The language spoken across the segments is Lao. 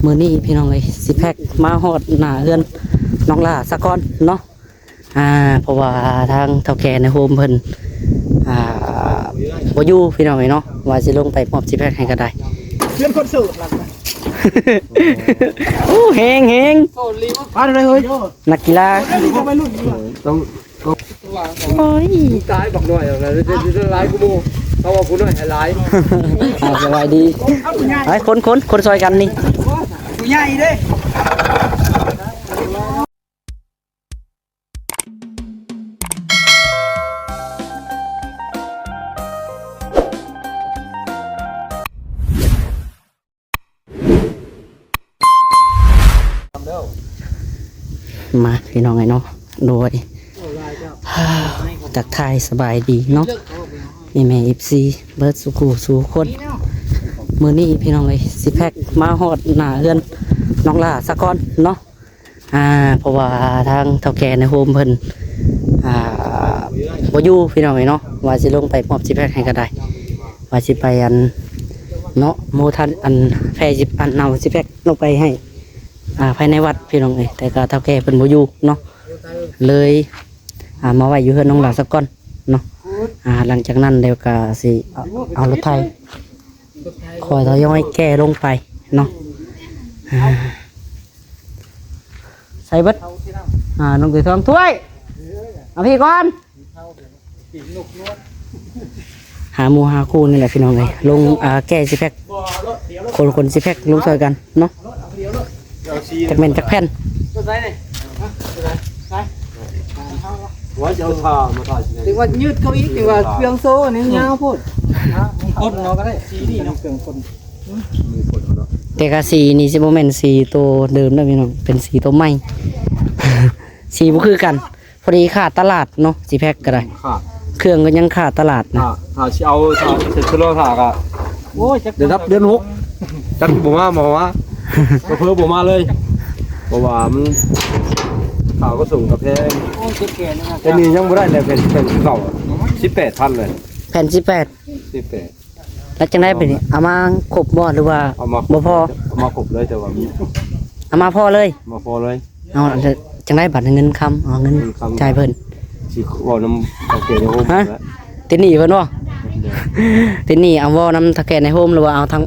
ມື້ນີ້ພີ່ນ້ອງເອີຍ ຊິແພັກມາຮອດໜ້າເຮືອນນ້ອງຫຼ້າສາກ່ອນເນາະ ອ່າ ເພາະວ່າທາງເຖົ້າແກ່ໃນໂຮມເພິ່ນ ອ່າ ບໍ່ຢູ່ພີ່ນ້ອງເອີຍເນາະ ວ່າຊິລົງໄປມອບຊິແພັກໃຫ້ກໍໄດ້ ເຮືອນຄົນໂສດ ໂອ້ ແຮງໆ ໂສດອີ່ຫຼີ ມາເລີຍເຮີ້ຍ ນັກກິລາ ໄວລຸ້ນ ຕ້ອງ ໂອ້ຍ ຕາຍບັກນ້ອຍແລ້ວ ຫຼາຍກວ່າໝູ່ ເຂົາວ່າຜູ້ນ້ອຍໃຫ້ຫຼາຍ ອ່າ ສະບາຍດີ ໄປ ຄົນໆ ຄົນຊ່ອຍກັນນີ້ ຜູ້ໃຫຍ່ເດ້. ມາພີ່ນ້ອງເອີຍເນາະ ໂດຍ ທັກທາຍສະບາຍດີເນາະ ແມ່ໆ ເອັຟຊີ ເບິດສູ່ຄູ່ສູ່ຄົນ ມື້ນີ້ພີ່ນ້ອງເອີຍ ຊິແພັກມາຮອດໜ້າເຮືອນນ້ອງຫຼ້າສາກ່ອນເນາະ ອ່າ ເພາະວ່າທາງເຖົ້າແກ່ໃນໂຮມເພິ່ນ ອ່າ ບໍ່ຢູ່ພີ່ນ້ອງເອີຍເນາະ ວ່າຊິລົງໄປມອບຊິແພັກໃຫ້ກໍໄດ້ ວ່າຊິໄປອັນເນາະ ໂມທັນອັນແຜ່ຊິ ອັນເອົາຊິແພັກລົງໄປໃຫ້ ອ່າ ພາຍໃນວັດພີ່ນ້ອງເອີຍ ແຕ່ກໍເຖົ້າແກ່ເພິ່ນບໍ່ຢູ່ເນາະ ເລີຍ ອ່າ ມາໄວ້ຢູ່ເຮືອນນ້ອງຫຼ້າສາກ່ອນເນາະ ອ່າ ຫຼັງຈາກນັ້ນແລ້ວກໍຊິເອົາ ເອົາລົດໄຖ ຄ່ອຍທະຍອຍແກ່ລົງໄປເນາະ ອ່າ ໃສ່ເບິດ ອ່າ ນ້ອງເສືອທອງ ຖ້ວຍ ເອົາພີ້ກ່ອນ ຫາໝູ່ຫາຄູ່ນີ້ແຫຼະພີ່ນ້ອງເອີຍ ລົງ ອ່າ ແກ່ຊິແພັກ ຄົນ ຄົນຊິແພັກລົງຊ່ອຍກັນເນາະ ຈັກແມ່ນຈັກແຜ່ນ ວ່າຈະເອົາຜ້າມາທາຊິໄດ້ ຖືວ່າຍືດເຂົ້າອີກ ຖືວ່າເຄື່ອງໂສ້ນີ້ຍາວໂພດ ຄົນເນາະ ກໍໄດ້ ສີນີ້ເນາະ ເຄື່ອງຄົນ ແຕ່ກະສີນີ້ຊິບໍ່ແມ່ນສີໂຕເດີມເດີພີ່ນ້ອງ ເປັນສີໂຕໃໝ່ ສີບໍ່ຄືກັນ ພໍດີຂາດຕະຫຼາດເນາະ ຊິແພັກກໍໄດ້ ຂາດ ເຄື່ອງກໍຍັງຂາດຕະຫຼາດນະ ຖ້າ ຖ້າຊິເອົາ ຖ້າຊິຊະລໍຖ້າກໍ ໂອ້ຍ ຈັກ ເດືອນ ເດືອນຫົກ ຈັກຊິບໍ່ມາ ບໍ່ມາ ເຜີໆບໍ່ມາເລີຍ ເພາະວ່າມັນ ຄ່າຂົນສົ່ງກໍແພງ ໂອ້ຍ ເຈັບແຂນນະ ແຕ່ນີ້ຍັງບໍ່ໄດ້ແຫຼະ ແຜ່ນ ແຜ່ນເກົ່າ ສິບແປດພັນເລີຍ ແຜ່ນສິບແປດ ສິບແປດ ແລ້ວຈັ່ງໃດບັດນີ້ ເອົາມາຄົບບໍ່ ຫຼືວ່າ ເອົາມາ ບໍ່ພໍ ເອົາມາຄົບເລີຍ ແຕ່ວ່າມີ ເອົາມາພໍເລີຍ ມາພໍເລີຍ ເອົາ ແລ້ວຈັ່ງໃດບັດນີ້ ເງິນຄຳ ເອົາເງິນ ເງິນຄຳ ຈ່າຍເພິ່ນ ຊິເວົ້ານຳເຖົ້າແກ່ໃນໂຮມ ຮະ ຫັ້ນແຫຼະ ຕິດໜີ້ເພິ່ນບໍ່ ຕິດໜີ້ ເອົາເວົ້ານຳເຖົ້າແກ່ໃນໂຮມ ຫຼືວ່າເອົາທາງ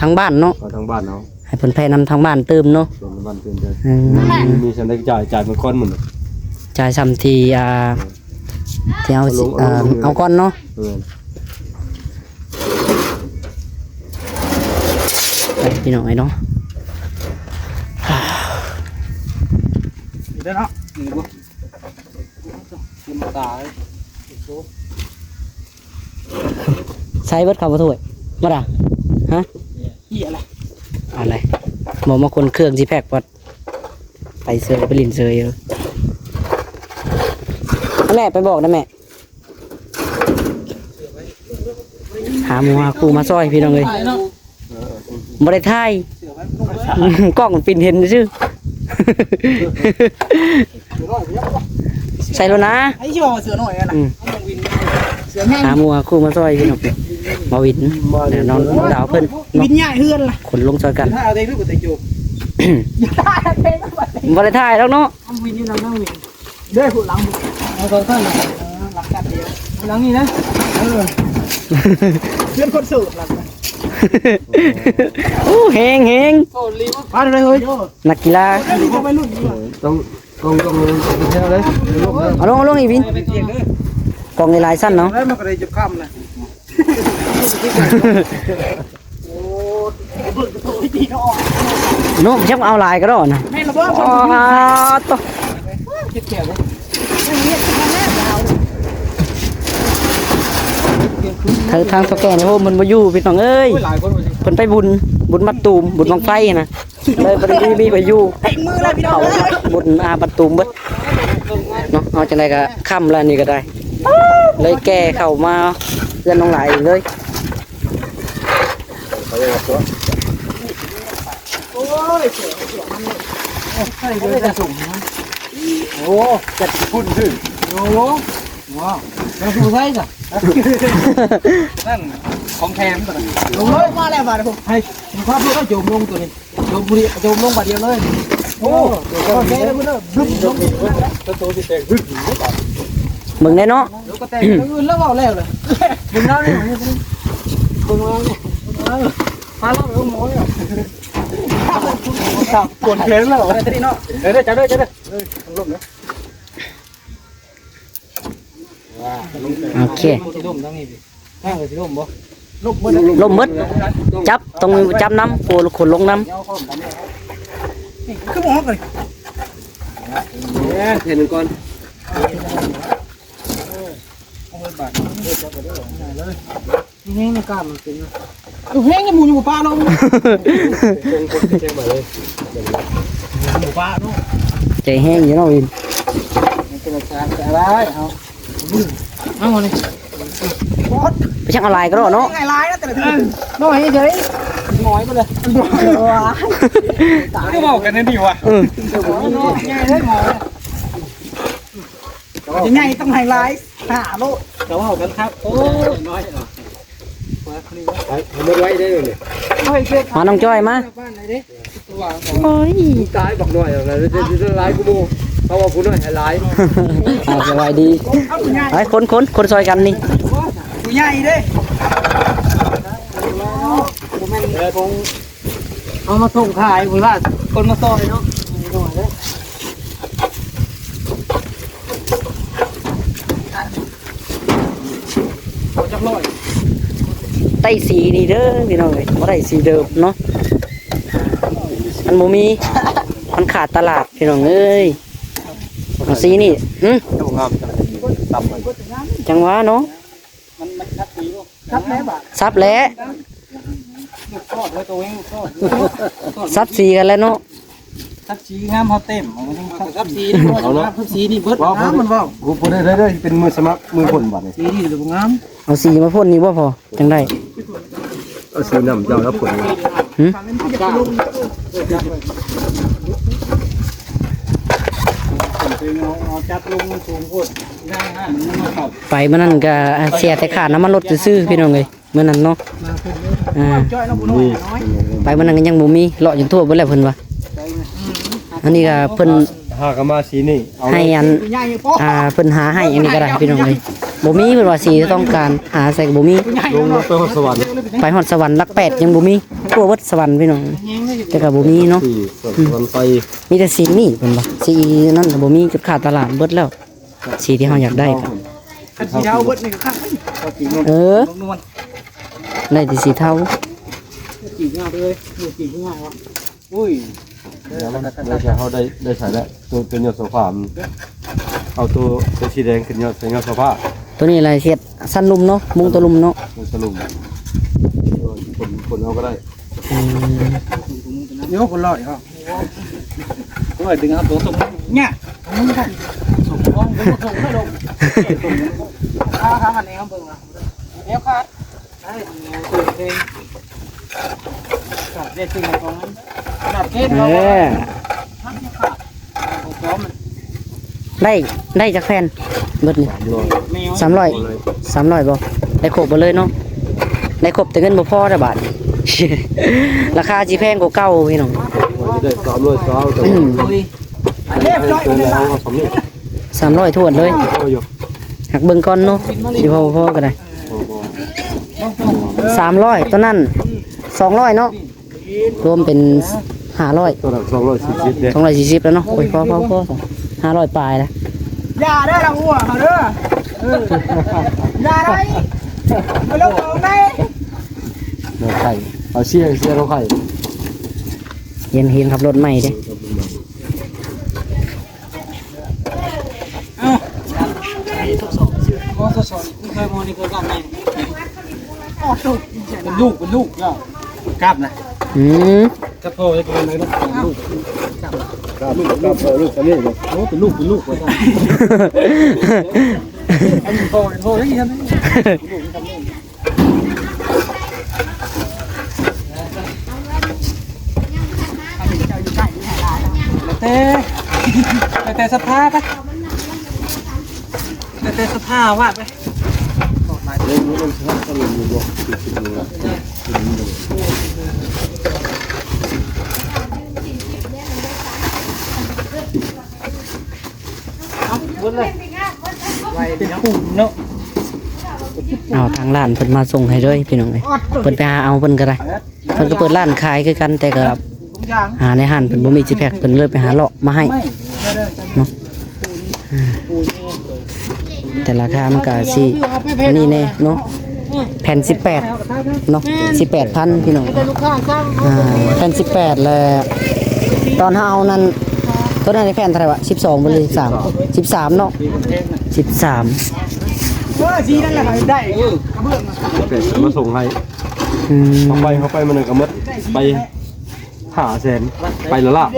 ທາງບ້ານເນາະ ເອົາທາງບ້ານເອົາ ໃຫ້ເພິ່ນແຜ່ນຳທາງບ້ານຕື່ມເນາະ ເພິ່ນນຳບ້ານຕື່ມເດີ ອືມ ມີ ມີສ່ຳໃດກໍຈ່າຍ ຈ່າຍເປັນກ້ອນໝົດ ຈ່າຍສ່ຳທີ່ ອ່າ ທີ່ເຮົາ ເອົາລົງ ເອົາລົງ ອ່າ ເອົາກ່ອນເນາະ ແມ່ນ ໄປພີ່ນ້ອງເອີຍເນາະ ນີ້ເດີເນາະ ນີ້ບໍ່ ໃສ່ເບິດເຂົ້າບໍ່ຖ້ວຍ ບໍ່ດາ ຮະ ເອີຍ ເອົາໄລ ບໍ່ມາຄົນເຄື່ອງຊິແພັກ ໄປເຊີຍ ໄປຫຼິ້ນເຊີຍຢູ່ ແມ່ ໄປບອກນະແມ່ ຫາໝູ່ຫາຄູ່ມາຊ່ອຍພີ່ນ້ອງເອີຍ ບໍ່ໄດ້ຖ່າຍ ກ້ອງມັນປິ່ນເຫັນຊື່ ໃສ່ໂລດນາ ໃຫ້ຊິວ່າເສືອນ້ອຍຫັ້ນນະ ອືມ ເສືອໃຫຍ່ ຫາໝູ່ຫາຄູ່ມາຊ່ອຍພີ່ນ້ອງ ມາວິນ ແລະ ນ້ອງດາວເພິ່ນເນາະ ວິນຍ້າຍເຮືອນລະ ຂົນລົງຊ່ອຍກັນ ຖ້າເອົາໄດ້ຄືບໍ່ໄດ້ໂຈ ບໍ່ໄດ້ຖ່າຍດອກເນາະ ວິນຢູ່ນຳນາງວິນ ເດ້ຜູ້ຫຼັງ ເອົາສອງຊັ້ນນະ ຫຼັງກັນດຽວ ຫຼັງນີ້ນະ ເອີ ເຮືອນຄົນໂສດຫຼັງ ໂອ້ ແຮງໆ ໂສດອີ່ຫຼີ ມາເລີຍເຮີ້ຍ ນັກກິລາ ຕ້ອງ ຕ້ອງ ຕ້ອງເອົາແຖວເລີຍ ເອົາລົງ ເອົາລົງອີກວິນ ກ້ອງຫຼາຍໆຊັ້ນເນາະ ແລ້ວມັນກໍໄດ້ຈຸດຄ່ຳນະ ໂອ້ ໂນ້ມ ຈັກເອົາຫຼາຍກະດອນນະ ແມ່ນລະບໍ່ ອໍ ໂຕ ທາງ ທາງເຖົ້າແກ່ໃນໂຮມເພິ່ນບໍ່ຢູ່ພີ່ນ້ອງເອີຍ ໂອ້ຍ ຫຼາຍຄົນວ່າຊິ ເພິ່ນໄປບຸນ ບຸນມາຕູມ ບຸນບັ້ງໄຟຫັ້ນນະ ເລີຍບໍ່ໄດ້ມີ ມີໄປຢູ່ ເຕັມມືແລ້ວພີ່ນ້ອງເອີຍ ບຸນອາບັນຕູມເບິດເນາະ ເອົາຈັ່ງໃດກະຄ່ຳແລ້ວນີ້ກະໄດ້ ເລີຍແກ່ເຂົ້າມາເຮືອນນ້ອງຫຼ້າເອງເລີຍ ໂອ້ຍ ໃສ່ເລີຍ ໂອ້ ຈັດພຸ້ນຊື່ ໂອ້ ວ້າວ ແລ້ວຜູ້ໃສ່ຊະ ນັ້ນຂອງແຖມຕົວນັ້ນ ລົງເລີຍ ມາແລ້ວ ມາແລ້ວ ໃຫ້ພາບລົງໂຈມລົງຕົວນີ້ ໂຈມຜູ້ດຽວ ໂຈມລົງບາດດຽວເລີຍ. ໂອ້ ໂອເຄເລີຍພຸ້ນເດີ ບຶບລົງ. ໂຕຊິແຕກບຶບຢູ່ບາດ. ເບິ່ງແດ່ເນາະ ໂຕກໍແຕກ. ອື່ນແລ້ວເວົ້າແລ້ວເລີຍ ເບິ່ງແລ້ວນີ້ ເບິ່ງແລ້ວນີ້ ພາລາວໄປໂຮງໝໍເລີຍ. ປວດແຂນແລ້ວ ໄດ້ແຕ່ນີ້ເນາະ. ເອີ ຈັບເດີ ຈັບເດີ. ເອີ ລົມເດີ. ໂອເຄ ຊິລົມທາງນີ້ຕິ ທາງກໍຊິລົມບໍ່? ລົມເບິດ ລົມເບິດ. ຈັບ ຕ້ອງຈັບນຳ ໂອ້ ຂົນລົງນຳ. ນີ້ຄືບໍ່ອອກເລີຍ ເອີ ເຮັດໜຶ່ງກ່ອນ. ເອີ ເອົາເບິດບາດ ເອີ ຈັບໄປເດີ ງ່າຍເລີຍ. ແຮງໃນກ້າມມັນເປັນ ເອີ ແຮງໃນໝູຢູ່ບໍ່ປາເນາະ. ເກັ່ງຄົນເກັ່ງມາເລີຍ ໝູປາເນາະ. ໃຈແຮງຢູ່ເນາະວິນ ເປັນອາຈານແຕ່ຫຼາຍເຮົາ ເອົານີ້ ບອດ ໄປຊ່າງເອົາຫຼາຍກໍໄດ້ເນາະ. ຫຼາຍໆນະແຕ່ລະເທື່ອ ນ້ອຍເສີຍ ນ້ອຍໄປເລີຍ. ຄືເວົ້າກັນແນວນີ້ວະ ເອີ ໃຫຍ່ເລີຍໝໍ ໃຫຍ່ຕ້ອງໃຫ້ຫຼາຍ ຫ້າໂລ ກໍເວົ້າກັນຄັກ. ໂອ້ຍ ນ້ອຍເນາະ ໄປ ເອົາໝົດໄວ້ເດີນີ້. ມາ ນ້ອງຈ້ອຍມາ. ໂອ້ຍ ຕາຍບັກນ້ອຍແລ້ວ ຫຼາຍກວ່າໝູ່ ເຂົາວ່າຜູ້ນ້ອຍໃຫ້ຫຼາຍ. ອ່າ ສະບາຍດີ ໄປ ຄົນ ຄົນ ຄົນຊ່ອຍກັນນີ້ ຜູ້ໃຫຍ່ເດ້ ບໍ່ແມ່ນຂອງ ເອົາມາສົ່ງຂາຍ ເພິ່ນວ່າຄົນມາຊ່ອຍເນາະ. ໄດ້ສີນີ້ເດີພີ່ນ້ອງເອີຍ ບໍ່ໄດ້ສີເດີມເນາະ ມັນບໍ່ມີ ມັນຂາດຕະຫຼາດພີ່ນ້ອງເອີຍ. ເອົາສີນີ້ ຫື ງາມ ຈັງຫວະເນາະ. ມັນ ມັນສັບສີບໍ່? ສັບແລ້ວ ສັບແລ້ວ ລູກຊອດເດີ ໂຕເອງລູກຊອດ ສັບສີກັນແລ້ວເນາະ. ສັບສີງາມ ເຮົາເຕັມ ສັບສີນີ້ບໍ່ງາມ ສັບສີນີ້ເບິດ ງາມມັນເວົ້າ. ໂອ້ ບໍ່ໄດ້ ໄດ້ ໄດ້ ເປັນມືສະໝັກມືພົ້ນບາດນີ້ ສີນີ້ບໍ່ງາມ. ເອົາສີມາພົ້ນນີ້ບໍ່ພໍ ຈັ່ງໄດ້ ເອົາສີນ້ຳເຈົ້າແລ້ວພົ້ນ ຫື ໄປມື້ນັ້ນກໍເສຍແຕ່ຄ່ານ້ຳມັນລົດຊື່ໆ ພີ່ນ້ອງເອີຍ ມື້ນັ້ນເນາະ. ອ່າ ໄປມື້ນັ້ນກໍຍັງບໍ່ມີ ເລາະຈົນທົ່ວເບິດແລ້ວເພິ່ນວ່າ. ອັນນີ້ກໍເພິ່ນຫາກໍມາສີນີ້ ໃຫ້ອັນ ອ່າ ເພິ່ນຫາໃຫ້ອັນນີ້ກໍໄດ້ພີ່ນ້ອງເອີຍ ບໍ່ມີ ເພິ່ນວ່າສີທີ່ຕ້ອງການຫາໃສ່ກໍບໍ່ມີ. ລົງໄປຮອດສະຫວັນ ໄປຮອດສະຫວັນຫຼັກແປດຍັງບໍ່ມີ ທົ່ວເບິດສະຫວັນພີ່ນ້ອງ ແຕ່ກໍບໍ່ມີເນາະ. ສະຫວັນໄປ ມີແຕ່ສີນີ້ເພິ່ນວ່າ ສີນັ້ນກໍບໍ່ມີ ຈຸດຂາດຕະຫຼາດເບິດແລ້ວ ສີທີ່ເຮົາຢາກໄດ້. ຄັນສີເທົາເບິດນີ້ກໍຄັກ ເອີ ໄດ້ແຕ່ສີເທົາ ສີງາມເລີຍ ສີງາມ. ໂອ້ຍ ດຽວມັນ ດຽວເຮົາໄດ້ ໄດ້ໃສ່ແລ້ວ ໂຕ ໂຕຍອດໂຊຟາ ເອົາໂຕ ໂຕສີແດງຂຶ້ນຍອດ ໃສ່ຍອດໂຊຟາ. ໂຕນີ້ລະເຮັດຊັ້ນລຸ່ມເນາະ ມຸງໂຕລຸ່ມເນາະ ມຸງໂຕລຸ່ມ ຄົນ ຄົນເອົາກໍໄດ້. ອືມ ໂຍກຄົນລອຍເນາະ ໂອ້ຍ ດຶງເອົາໂຕສົ່ງຍາກ ສົ່ງຂອງ ສົ່ງຂອງ ເອົາ ເອົາອັນນີ້ເຮົາເບິ່ງ ດຽວຂາດ. ເອີ ໄດ້ ໄດ້ຈັກແຜ່ນເບິດນີ້? ສາມຮ້ອຍ ສາມຮ້ອຍບໍ່? ໄດ້ຄົບເບິດເລີຍເນາະ ໄດ້ຄົບແຕ່ເງິນບໍ່ພໍແລ້ວບາດນີ້ ລາຄາຊິແພງກວ່າເກົ່າພີ່ນ້ອງ. ໄດ້ສາມຮ້ອຍຊາວ ອືມ ສາມຮ້ອຍຖ້ວນເລີຍ ພໍຢູ່ ຫາກເບິ່ງກ່ອນເນາະ ຊິພໍບໍ່ພໍກໍໄດ້. ສາມຮ້ອຍ ຕົວນັ້ນສອງຮ້ອຍເນາະ ລວມເປັນຫ້າຮ້ອຍ ຕົວນັ້ນສອງຮ້ອຍສີ່ສິບເດ້ ສອງຮ້ອຍສີ່ສິບແລ້ວເນາະ. ໂອ້ຍ ພໍ ພໍ ພໍ ຫ້າຮ້ອຍປາຍແລ້ວ. ຢ່າເດີລະຫົວເຂົາເດີ ເອີ ຢ່າໄດ້ ໄປລົງຂອງໄດ້ ເອົາເຊຍ ເຊຍລົງໄຂ່ ຮຽນ ຮຽນຂັບລົດໃໝ່ເດ້. ເອົ້າ ບໍ່ ທົດສອບຊື່ ບໍ່ ທົດສອບ ຄືເຄີຍ ບໍ່ ນີ້ຄືກັນ ນີ້ ເປັນລູກ ເປັນລູກເນາະ ກັບນະ ອືມ ກັບພໍ່ເຮັດຈັ່ງໃດເນາະ ກັບລູກ ກັບ ກັບພໍ່ລູກກັນນີ້ ໂອ້ ເປັນລູກ ເປັນລູກວ່າຊັ້ນ ອັນນີ້ພໍ່ ເປັນພໍ່ ເປັນລູກກັນນີ້. ແຕ່ ແຕ່ສັດທາໄປ ແຕ່ສັດທາວາດໄປ. ເລື່ອງນີ້ມັນສະໜັບສະໜູນຢູ່ບໍ່? ຄິດ ຄິດຢູ່ວ່າ ຄິດຢູ່ບໍ່? ເປັນປູນເນາະ. ເອົາ ທາງຮ້ານເພິ່ນມາສົ່ງໃຫ້ເລີຍພີ່ນ້ອງເອີຍ. ເພິ່ນໄປຫາເອົາເພິ່ນກໍໄດ້. ເພິ່ນກໍເປີດຮ້ານຂາຍຄືກັນ ແຕ່ກໍຫາໃນຮ້ານເພິ່ນບໍ່ມີຊິແພັກ ເພິ່ນເລີຍໄປຫາເລາະມາໃຫ້ເນາະ. ອາ ແຕ່ລາຄາມັນກະຊິອັນນີ້ແດ່ເນາະ. ແຜ່ນສິບແປດເນາະ ສິບແປດພັນພີ່ນ້ອງ. ອາ ແຜ່ນສິບແປດ ແລ້ວຕອນເຮົາເອົານັ້ນ ໂຕນັ້ນແຜ່ນເທົ່າໃດວະ? ສິບສອງບໍ່ ຫຼື ສິບສາມ? ສິບສາມເນາະ ສິບສາມ. ເອີ ສີນັ້ນແຫຼະໄດ້ ກະເບື້ອງ ເປັນມາສົ່ງໃຫ້. ອືມ ເຮົາໄປ ເຮົາໄປມື້ນັ້ນກະໝົດໄປ ຫ້າແສນ ໄປລະລາບ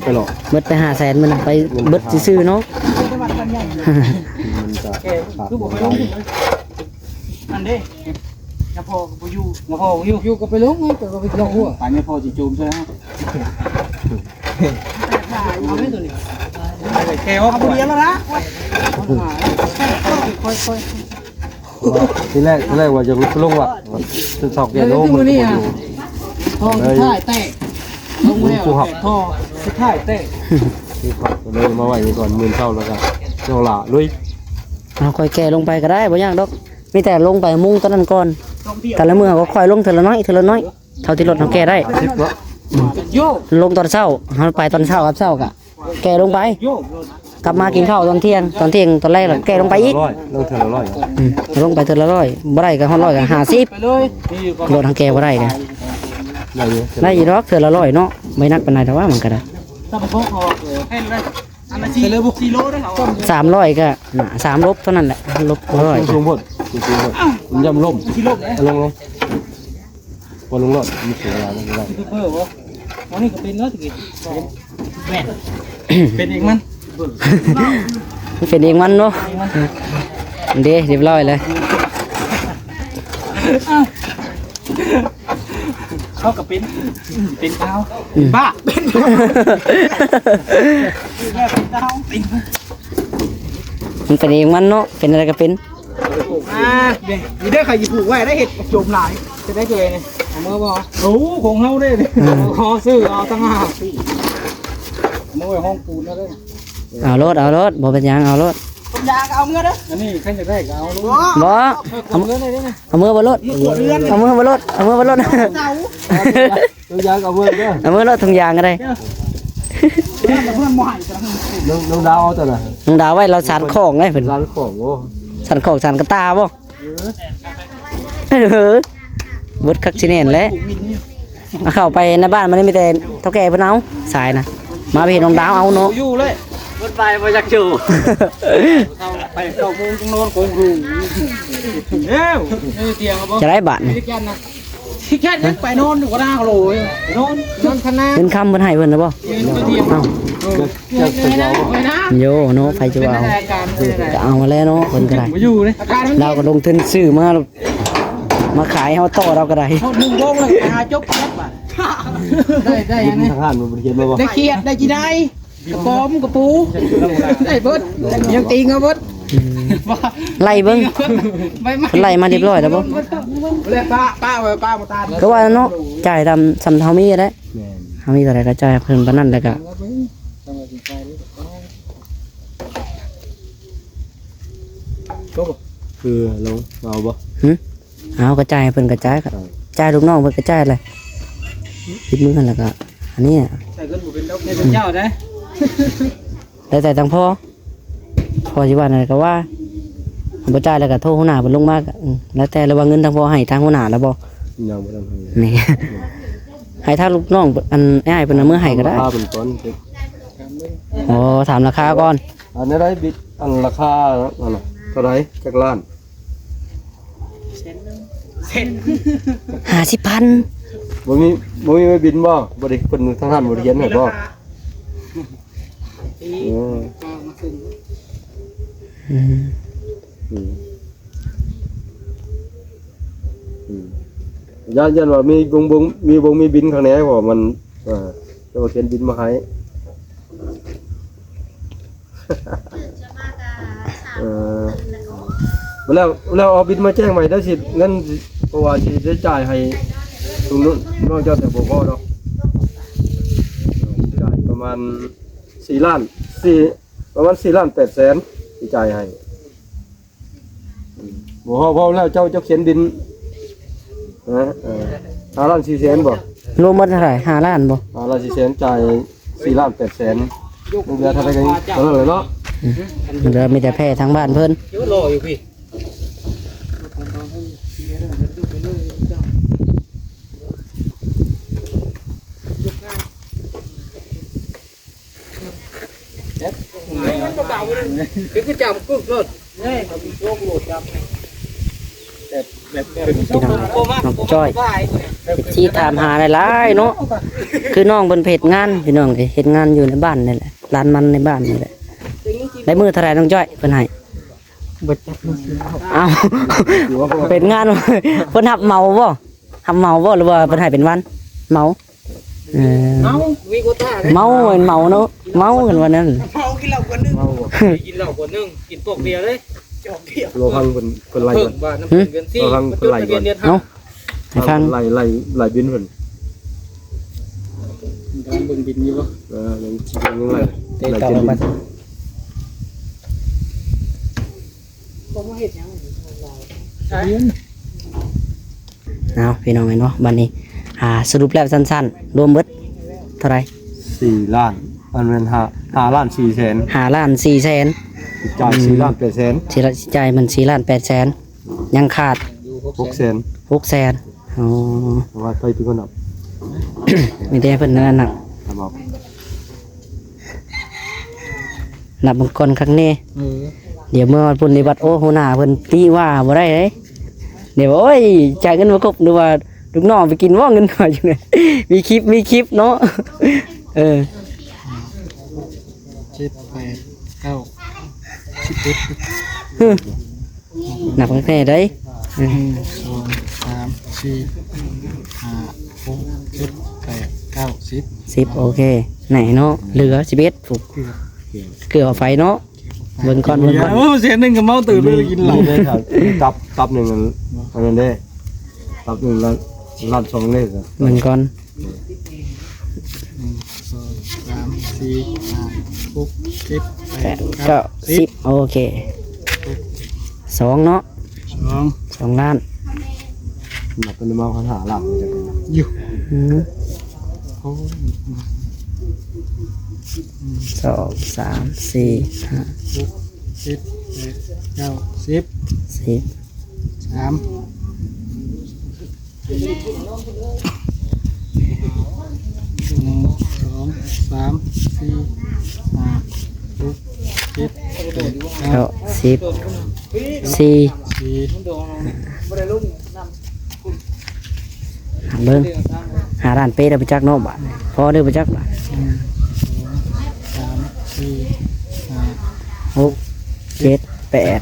ໄປເລາະ ໝົດໄປຫ້າແສນ ມັນໄປເບິດຊື່ໆເນາະ. ມັນຈະຂາດຫຼາຍ ອັນເດ້ ຍາພໍ່ກໍບໍ່ຢູ່ ຍາພໍ່ບໍ່ຢູ່ ຢູ່ກໍໄປລົງ ເອີ ກໍໄປລອກຫົວ ປານຍາພໍ່ຊິໂຈມໃສ່ເຮົາ. ເອົາໄວ້ໂຕນີ້ ແກ້ວ ເອົາບໍ່ເດຍແລ້ວນະ. ຄ່ອຍໆ ທີແລກ ທີແລກວ່າຈະລົງວັດ ເຖົ້າແກ່ລົງ ມື້ນີ້ ມັນກໍບໍ່ຢູ່ ຫ້ອງສຸດທ້າຍແຕກ ລົງແລ້ວແຕກທໍ່ ສຸດທ້າຍແຕກ ກໍເລີຍມາໄວ້ນີ້ກ່ອນ ມື້ເຊົ້າແລ້ວກໍນ້ອງຫຼ້າລຸຍ. ເອົາ ຄ່ອຍແກ່ລົງໄປກໍໄດ້ ບໍ່ຍາກດອກ ມີແຕ່ລົງໄປມຸງຕົວນັ້ນກ່ອນ ແຕ່ລະມື້ກໍຄ່ອຍລົງເທື່ອລະໜ້ອຍ ເທື່ອລະໜ້ອຍ ເທົ່າທີ່ລົດເຮົາແກ່ໄດ້. ໂຍ ລົງຕອນເຊົ້າ ເຮົາໄປຕອນເຊົ້າກັບເຊົ້າກະ ແກ່ລົງໄປ ກັບມາກິນເຂົ້າຕອນທ່ຽງ ຕອນທ່ຽງຕອນແລງ ແລ້ວແກ່ລົງໄປອີກ ລົງເທື່ອລະຮ້ອຍ ອືມ ລົງໄປເທື່ອລະຮ້ອຍ ບໍ່ໄດ້ກໍຮອດຮ້ອຍກໍຫ້າສິບ ລົດເຮົາແກ່ບໍ່ໄດ້ເດ້. ໄດ້ຢູ່ ໄດ້ຢູ່ດອກ ເທື່ອລະຮ້ອຍເນາະ ບໍ່ໜັກປານໃດ ແຕ່ວ່າມັນກໍໄດ້ ສາມຮ້ອຍກໍສາມລົບເທົ່ານັ້ນແຫຼະ ລົບຮ້ອຍ ສູງໂພດ ສູງໂພດ ມັນຢ້ຳລົ້ມ ລົງ ລົງ. ບໍ່ລົງໂລດ ມີເສຍເວລາ ບໍ່ໄດ້ ຢູທູບເບີບໍ່? ອັນນີ້ກໍເປັນເນາະ ຕະກີ້ ເປັນ ເປັນເອງມັນ ມັນເປັນເອງມັນເນາະ ເດ້ ຮຽບຮ້ອຍເລີຍ ເຮົາກໍເປັນ ເປັນເອົາ ອືມ ເປັນບ້າ ເປັນ ເປັນເອົາ ເປັນ ມັນເປັນເອງມັນເນາະ ເປັນອະໄລກໍເປັນ. ອ່າ ນີ້ເດີ ຂ້ອຍຊິປູກໄວ້ໄດ້ ເຫັດໂຈມຫຼາຍ ຈະໄດ້ເລີຍນີ້ ເອົາເມືອບໍ່? ໂອ້ ຂອງເຮົາເດ້ ອືມ ຂໍຊື້ເອົາຕ່າງຫາກ ເອົາເມືອໄວ້ຫ້ອງປູນເອົາເດີ ເອົາໂລດ ເອົາໂລດ ບໍ່ເປັນຫຍັງ ເອົາໂລດ ຖົງຢາກໍເອົາເມືອເດີ ອັນນີ້ຄັນຢາກໄດ້ກໍເອົາໂລດ ບໍ່ ເອົາເມືອເລີຍເດ້ ເອົາເມືອບໍ່ໂລດ ເອົາເມືອບໍ່ໂລດ ເອົາເມືອບໍ່ໂລດ ຖົງຢາກໍເອົາເມືອເດີ ເອົາເມືອໂລດ ຖົງຢາກໍໄດ້ ນ້ອງ ນ້ອງດາວເອົາຕົວໃດ? ນ້ອງດາວໄວ້ລາວສານຂອງໄດ້ເພິ່ນ ສານຂອງ ໂອ້ ສານຂອງ ສານກະຕ່າບໍ່? ເອີ ເບິດຄັກຊິແໜ້ນແຫຼະ ເອົາເຂົ້າໄປໃນບ້ານມັນມີແຕ່ເຖົ້າແກ່ເພິ່ນເອົາ ສາຍນະ ມາໄປເຫັນນ້ອງດາວເອົາເນາະ ຢູ່ເລີຍ ເບິດໄປບໍ່ຢາກຢູ່ ໄປເກົ້າໂມງຈັ່ງນອນໂກງຮູ ເອີ ຈະໄດ້ບາດນີ້ ຂີ້ຂຽດຍັງໄປນອນຢູ່ກະນາໂລຍ ນອນ ນອນຄະນາ ເງິນຄຳເພິ່ນໃຫ້ເພິ່ນແລ້ວບໍ່? ເອົາ ໂຍເນາະ ໃຜຈະວ່າ ເອົາ ກໍເອົາມາແລ້ວເນາະ ເພິ່ນກໍໄດ້ ບໍ່ຢູ່ເດ້ ລາວກໍລົງທຶນຊື້ມາ ມາຂາຍເຮົາຕໍ່ລາວກໍໄດ້ ຮອດໜຶ່ງໂມງແລ້ວຫາຈົບແລ້ວບາດ ໄດ້ ໄດ້ຫຍັງ ທາງຮ້ານມັນບໍ່ໄດ້ຂຽນມາບໍ່? ໄດ້ຂຽດ ໄດ້ຈີ່ໄດ້ ກະປອມ ກະປູ ໄດ້ເບິດ ຍັງຕີງເອົາເບິດ ອືມ ໄລ່ເບິ່ງ ໄລ່ມາຮຽບຮ້ອຍແລ້ວບໍ່? ແລ້ວປະ ປະໄວ້ ປະບໍ່ຕານ ກໍວ່າເນາະ ຈ່າຍຕາມສ່ຳເຮົາມີແຫຼະ ແມ່ນ ເຮົາມີເທົ່າໃດກໍຈ່າຍເພິ່ນປານນັ້ນ ແລ້ວກໍ ຄືລາວເອົາບໍ່? ຫຶ? ເອົາ ກໍຈ່າຍໃຫ້ເພິ່ນກໍຈ່າຍ ກໍ ເອີ ຈ່າຍລູກນ້ອງເພິ່ນກໍຈ່າຍແຫຼະ ຕິດມືຫັ້ນແລ້ວກໍ ອັນນີ້ ໃຊ້ເງິນບໍ່ເປັນດອກ ເຮັດເຈົ້າໄດ້ ແລ້ວແຕ່ທາງພໍ່ ພໍ່ຊິວ່າແນວໃດກໍວ່າ ບໍ່ຈ່າຍແລ້ວກໍໂທຫົວໜ້າເພິ່ນລົງມາ ກໍ ອືມ ແລ້ວແຕ່ ຫຼືວ່າເງິນທາງພໍ່ໃຫ້ທາງຫົວໜ້າແລ້ວບໍ່? ຍັງບໍ່ທັນໃຫ້ ນີ້ ໃຫ້ທາງລູກນ້ອງ ອັນ ອ້າຍເພິ່ນເອົາມືໃຫ້ກໍໄດ້ ຖາມລາຄາເພິ່ນກ່ອນ ໂອ້ ຖາມລາຄາກ່ອນ ອັນໃດບິດ ອັນລາຄານັ້ນນະ ເທົ່າໃດ ຈັກລ້ານ? ຫ້າສິບພັນ ບໍ່ມີ ບໍ່ມີໃບບິນບໍ່? ບໍ່ໄດ້ ເພິ່ນທາງຮ້ານບໍ່ໄດ້ຂຽນໃຫ້ບໍ່? ເອີ ອືມ ອືມ ອືມ ຢ້ານ ຢ້ານວ່າມີບົງ ບົງ ມີບົງມີບິນຂ້າງໃນ ເພາະວ່າມັນ ເອີ ຈະມາຂຽນບິນມາໃຫ້. ເອີ ແລ້ວ ແລ້ວເອົາບິນມາແຈ້ງໃໝ່ເດີ ຊິ ເງິນ ເພາະວ່າຊິໄດ້ຈ່າຍໃຫ້ ທຸກນ້ອງເຈົ້າແຕ່ບໍ່ພໍດອກ ຈ່າຍປະມານສີ່ລ້ານ ສີ່ ປະມານສີ່ລ້ານແປດແສນ ຊິຈ່າຍໃຫ້. ອືມ ບໍ່ ເວົ້າແລ້ວ ເຈົ້າ ເຈົ້າຂຽນບິນ ຮະ ເອີ ຫ້າລ້ານສີ່ແສນບໍ່? ລວມໝົດເທົ່າໃດ? ຫ້າລ້ານບໍ່? ຫ້າລ້ານສີ່ແສນ ຈ່າຍສີ່ລ້ານແປດແສນ ຍັງເຫຼືອເທົ່າໃດກໍເທົ່ານັ້ນແຫຼະເນາະ. ອືມ ເຫຼືອມີແຕ່ແພ້ທາງບ້ານເພິ່ນ. ພີ່ນ້ອງ ນ້ອງຈ້ອຍ ເອັຟຊີຖາມຫາຫຼາຍໆເນາະ. ຄືນ້ອງເພິ່ນໄປເຮັດງານ ພີ່ນ້ອງເອີຍ ເຮັດງານຢູ່ໃນບ້ານນີ້ແຫຼະ ລານມັນໃນບ້ານນີ້ແຫຼະ. ໄດ້ມື້ເທົ່າໃດນ້ອງຈ້ອຍ ເພິ່ນໃຫ້? ບໍ່ຈັກ. ເອົ້າ ເຮັດງານ ເພິ່ນຮັບເໝົາບໍ່? ຮັບເໝົາບໍ່ ຫຼືວ່າເພິ່ນໃຫ້ເປັນວັນ? ເໝົາ. ເອີ ເມົາ ມີໂຄຕ້າເດ້ ເມົາ ເໝົາເນາະ ເມົາກັນວ່ານັ້ນ. ເມົາກິນເຫຼົ້າຂວດໜຶ່ງ ເມົາ ກິນເຫຼົ້າຂວດໜຶ່ງ ກິນປອກເບຍເລີຍ ຈອກດຽວ. ລາວຟັງເພິ່ນ ເພິ່ນໄລ່ກ່ອນ ວ່ານຳເພິ່ນເດືອນສີ່ ລາວຟັງເພິ່ນໄລ່ກ່ອນເນາະ. ໃຫ້ຟັງ ໄລ່ ໄລ່ ໄລ່ບິນເພິ່ນ ກຳລັງເບິ່ງບິນຢູ່ບໍ່? ເອີ ຍັງ ຍັງໄລ່ ໄລ່ເຈັດບິນ. ເອົາ ພີ່ນ້ອງເອີຍເນາະ ບັດນີ້ ອ່າ ສະຫຼຸບແລ້ວສັ້ນໆ ລວມເບິດເທົ່າໃດ? ສີ່ລ້ານ ອັນແມ່ນ ຫ້າ ຫ້າລ້ານສີ່ແສນ ຫ້າລ້ານສີ່ແສນ ຈ່າຍ ອືມ ສີ່ລ້ານແປດແສນ ຊິຈ່າຍມັນສີ່ລ້ານແປດແສນ ຍັງຂາດຫົກແສນ ຫົກແສນ. ອໍ ວ່າໄປເປັນຄົນນັບ ມີແຕ່ເພິ່ນນັ້ນນັບ ນັບເບິ່ງກ່ອນຄັກແນ່. ເອີ ດຽວເມື່ອວັນພຸດນີ້ບັດ ໂອ້ ຫົວໜ້າເພິ່ນຕິວ່າບໍ່ໄດ້ເດ້. ດຽວ ໂອ້ຍ ຈ່າຍເງິນບໍ່ຄົບ ຫຼືວ່າລູກນ້ອງໄປກິນບໍ່ເງິນ ວ່າຈັ່ງໃດ. ມີຄລິບ ມີຄລິບເນາະ. ເອີ ເຈັດ ແປດ ເກົ້າ ສິບເອັດ ນັບຕັ້ງແຕ່ໃດ? ໜຶ່ງ ສອງ ສາມ ສີ່ ຫ້າ ຫົກ ເຈັດ ແປດ ເກົ້າ ສິບ ສິບ ໂອເຄ ແນ່ເນາະ ເຫຼືອສິບເອັດ ເກືອບ ເກືອບເອົາໄປເນາະ. ເບິ່ງກ່ອນ ເບິ່ງກ່ອນ ໂອ້ ແສນໜຶ່ງກໍເມົາຕື່ມເລີຍ ກິນເຫຼົ້າ. ນີ້ເດ້ ຕັບ ຕັບໜຶ່ງ ອັນນັ້ນເດ້ ຕັບໜຶ່ງລ້ານ ລ້ານສອງເດ້. ເບິ່ງກ່ອນ ໜຶ່ງ ສອງ ສາມ ສີ່ ຫ້າ ຫົກ ເຈັດ ແປດ ເກົ້າ ສິບ ໂອເຄ ສອງເນາະ ສອງ ສອງລ້ານ. ນັບເປັນເມົາ ຫ້າລ້ານຢູ່ ອືມ ໂອ້ຍ ໜຶ່ງ ສອງ ສາມ ສີ່ ຫ້າ ຫົກ ເຈັດ ແປດ ເກົ້າ ສິບ ສິບ ສາມ ໜຶ່ງ ສອງ ສາມ ສີ່ ຫ້າ ຫົກ ເຈັດ ແປດ ເກົ້າ ສິບ ສີ່ ສີ່ ເບິ່ງ ຫ້າລ້ານເປັດແລ້ວບໍ່ຈັກເນາະ ບາດນີ້ພໍເດີບໍ່ຈັກ ບາດ ໜຶ່ງ ສອງ ສາມ ສີ່ ຫ້າ ຫົກ ເຈັດ ແປດ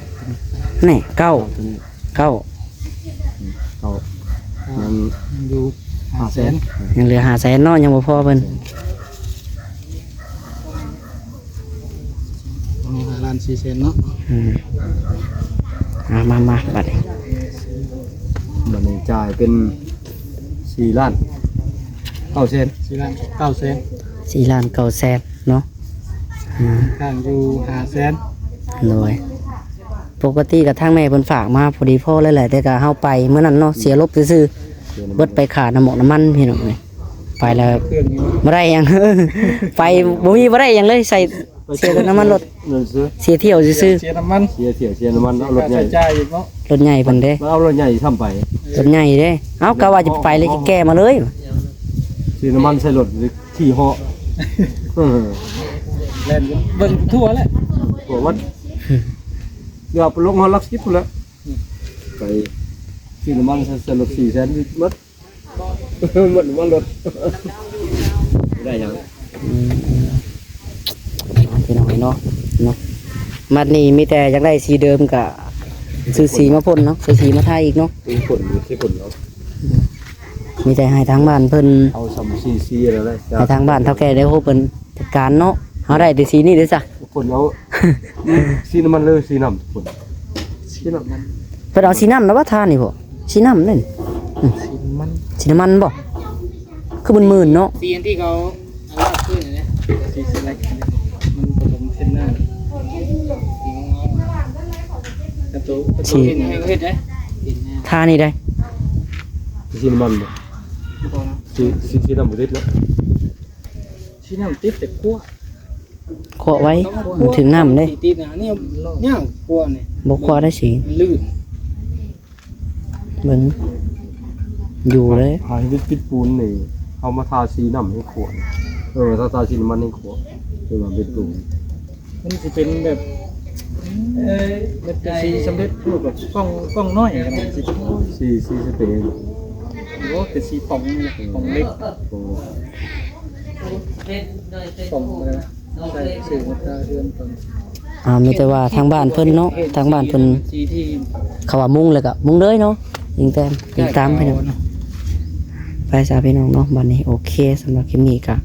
ແນ່ ເກົ້າ ເກົ້າ ເກົ້າ ຍັງ ຍັງຢູ່ຫ້າແສນ ຍັງເຫຼືອຫ້າແສນເນາະ ຍັງບໍ່ພໍເພິ່ນ. ອັນນີ້ຫ້າລ້ານສີ່ແສນເນາະ ອືມ ເອົາ ມາ ມາ ບັດນີ້ ບັດນີ້ຈ່າຍເປັນສີ່ລ້ານເກົ້າແສນ ສີ່ລ້ານເກົ້າແສນ ສີ່ລ້ານເກົ້າແສນເນາະ ອືມ ຄ້າງຢູ່ຫ້າແສນ ໂດຍ. ປົກກະຕິກະທາງແມ່ເພິ່ນຝາກມາພໍດີພໍແລ້ວແຫຼະ ແຕ່ກະເຮົາໄປມື້ນັ້ນເນາະ ເສຍລົບຊື່ໆ ເບິດໄປຄ່ານ້ຳມັນ ພີ່ນ້ອງເອີຍ ໄປແລ້ວບໍ່ໄດ້ຫຍັງ ໄປບໍ່ມີ ບໍ່ໄດ້ຫຍັງເລີຍ ໃສ່ເສຍແຕ່ນ້ຳມັນລົດ ເສຍຖ້ຽວຊື່ໆ ເສຍ ເສຍນ້ຳມັນ ເສຍຖ້ຽວ ເສຍນ້ຳມັນ ເອົາລົດໃຫຍ່ ລົດໃຫຍ່ເພິ່ນເດ້ ເອົາລົດໃຫຍ່ຊ້ຳໄປ ລົດໃຫຍ່ເດ້ ເອົາ ກະວ່າຈະໄປແລ້ວ ຊິແກ່ມາເລີຍ ເສຍນ້ຳມັນໃສ່ລົດ ຂີ່ເຫາະ ເອີ ແລ່ນເບິ່ງທົ່ວແຫຼະ ທົ່ວວັດ ເກືອບໄປລົງຮອດຫຼັກສິບພຸ້ນແຫຼະ ໄປຊື້ນ້ຳມັນໃສ່ລົດສີ່ແສນໝົດ ໝົດນ້ຳມັນລົດ ບໍ່ໄດ້ຫຍັງ ອືມ ພີ່ນ້ອງເອີຍເນາະ ເນາະ ບັດນີ້ມີແຕ່ຢາກໄດ້ສີເດີມກະຊື້ສີມາພົ່ນເນາະ ຊື້ສີມາທາອີກເນາະ ສີພົ່ນ ສີພົ່ນເນາະ ມີແຕ່ໃຫ້ທາງບ້ານເພິ່ນ ເອົາສ່ຳສີ ສີແລ້ວແຫຼະ ໃຫ້ທາງບ້ານເຖົ້າແກ່ໄດ້ຮູ້ເພິ່ນຈັດການເນາະ ເຮົາໄດ້ແຕ່ສີນີ້ເດ້ຊະ ຄົນເອົາ ສີນ້ຳມັນ ຫຼື ສີນ້ຳ ຄົນ ສີນ້ຳມັນ ເພິ່ນເອົາສີນ້ຳນະວ່າທານີ້ບໍ່ ສີນ້ຳເດ້ ອືມ ສີນ້ຳມັນ ສີນ້ຳມັນບໍ່ ຄືມື່ນໆເນາະ ສີອັນທີ່ເຂົາເອົາລາດພື້ນນີ້ ສີສະໄລ ມັນປະສົມເສັ້ນໜ້າ ສີຂອງເຮົາ ສີ ເຮັດໃຫ້ເຮັດໄດ້ ທານີ້ໄດ້ ສີນ້ຳມັນບໍ່? ບໍ່ນະ ສີ ສີ ສີນ້ຳບໍ່ຕິດເນາະ ສີນ້ຳຕິດແຕ່ຂົ້ວ ຂົ້ວໄວ້ ມັນຖືກນ້ຳເດ້ ສີຕິດນະ ອັນນີ້ຍາກຂົ້ວນີ້ ບໍ່ຂົ້ວໄດ້ສີ ມັນລື່ນ ເບິ່ງ ຢູ່ເລີຍ ຫາເຮັດປິດປູນນີ້ ເຮົາມາທາສີນ້ຳໃຫ້ຂົ້ວ ເອີ ມາທາ ທາສີນ້ຳມັນໃຫ້ຂົ້ວ ເປັນວ່າເປັນຕູ ມັນຊິເປັນແບບ ເອີ ເປັນສີສຳເລັດຮູບແບບກ່ອງ ກ່ອງນ້ອຍຫັ້ນນະ ສີ ສີສະເປຣ ໂອ້ ເປັນສີປ່ອງນີ້ ປ່ອງເລັກ ປ່ອງ ປ່ອງ ໃສ່ຊື່ມາທາເຮືອນເພິ່ນ ອ່າ ມີແຕ່ວ່າທາງບ້ານເພິ່ນເນາະ ທາງບ້ານເພິ່ນ ສີທີ່ ເຂົາວ່າມຸງແລ້ວກໍມຸງເລີຍເນາະ ຍິງແຕ້ມ ຍິງຕາມໄປເນາະ ໄປຊະພີ່ນ້ອງເນາະ ບັດນີ້ໂອເຄ ສຳລັບຄລິບນີ້ກໍ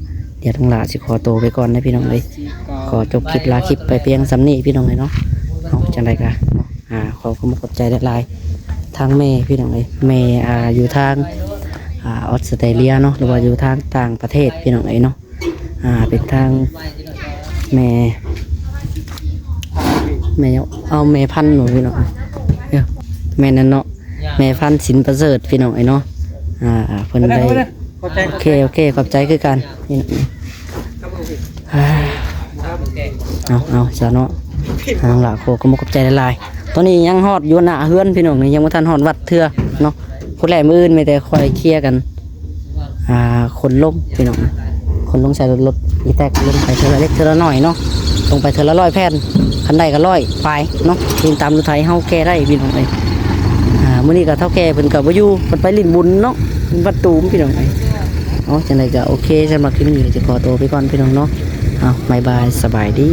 ດຽວນ້ອງຫຼ້າຊິຂໍໂຕໄປກ່ອນເດີພີ່ນ້ອງເອີຍ ຂໍຈົບຄລິບລາຄລິບໄປພຽງສ່ຳນີ້ພີ່ນ້ອງເອີຍເນາະ ເອົາ ຈັ່ງໃດກໍ ອ່າ ຂໍຂອບໃຈຫຼາຍໆ ທາງແມ່ພີ່ນ້ອງເອີຍ ແມ່ ອ່າ ຢູ່ທາງ ອ່າ ອອສເຕຣເລຍເນາະ ຫຼືວ່າຢູ່ທາງຕ່າງປະເທດພີ່ນ້ອງເອີຍເນາະ ອ່າ ເປັນທາງແມ່ ແມ່ ເອົາ ແມ່ພັນບໍ່ພີ່ນ້ອງ ເອີ ແມ່ນັ້ນເນາະ ແມ່ພັນສິນປະເສີດພີ່ນ້ອງເອີຍເນາະ ອ່າ ເພິ່ນໄດ້ ຂອບໃຈ ໂອເຄ ໂອເຄ ຂອບໃຈຄືກັນພີ່ນ້ອງ ອ່າ ເອົາ ເອົາຊະເນາະ ທາງຫຼ້າ ຂໍຂອບໃຈຫຼາຍໆ ຕອນນີ້ຍັງຮອດຢູ່ໜ້າເຮືອນພີ່ນ້ອງ ຍັງບໍ່ທັນຮອດວັດເທື່ອເນາະ ພຸ້ນແຫຼະ ມື້ອື່ນມີແຕ່ຄ່ອຍເຄຍກັນ ອ່າ ຂົນລົງພີ່ນ້ອງ ຂົນລົງໃສ່ລົດ ລົດອີແຕັກ ລົງໄປເທື່ອລະເລັກເທື່ອລະໜ້ອຍເນາະ ລົງໄປເທື່ອລະຮ້ອຍແຜ່ນ ຄັນໄດ້ກໍຮ້ອຍປາຍເນາະ ຍິງຕາມລົດໄຖເຮົາແກ່ໄດ້ພີ່ນ້ອງເອີຍ ອ່າ ມື້ນີ້ກໍເຖົ້າແກ່ເພິ່ນກໍບໍ່ຢູ່ ເພິ່ນໄປຫຼິ້ນບຸນເນາະ ວັດຕູມພີ່ນ້ອງເອີຍ ເອົາ ຈັ່ງໃດກໍໂອເຄ ສຳລັບຄລິບນີ້ຈະຂໍໂຕໄປກ່ອນພີ່ນ້ອງເນາະ ເອົາ ບາຍບາຍ ສະບາຍດີ.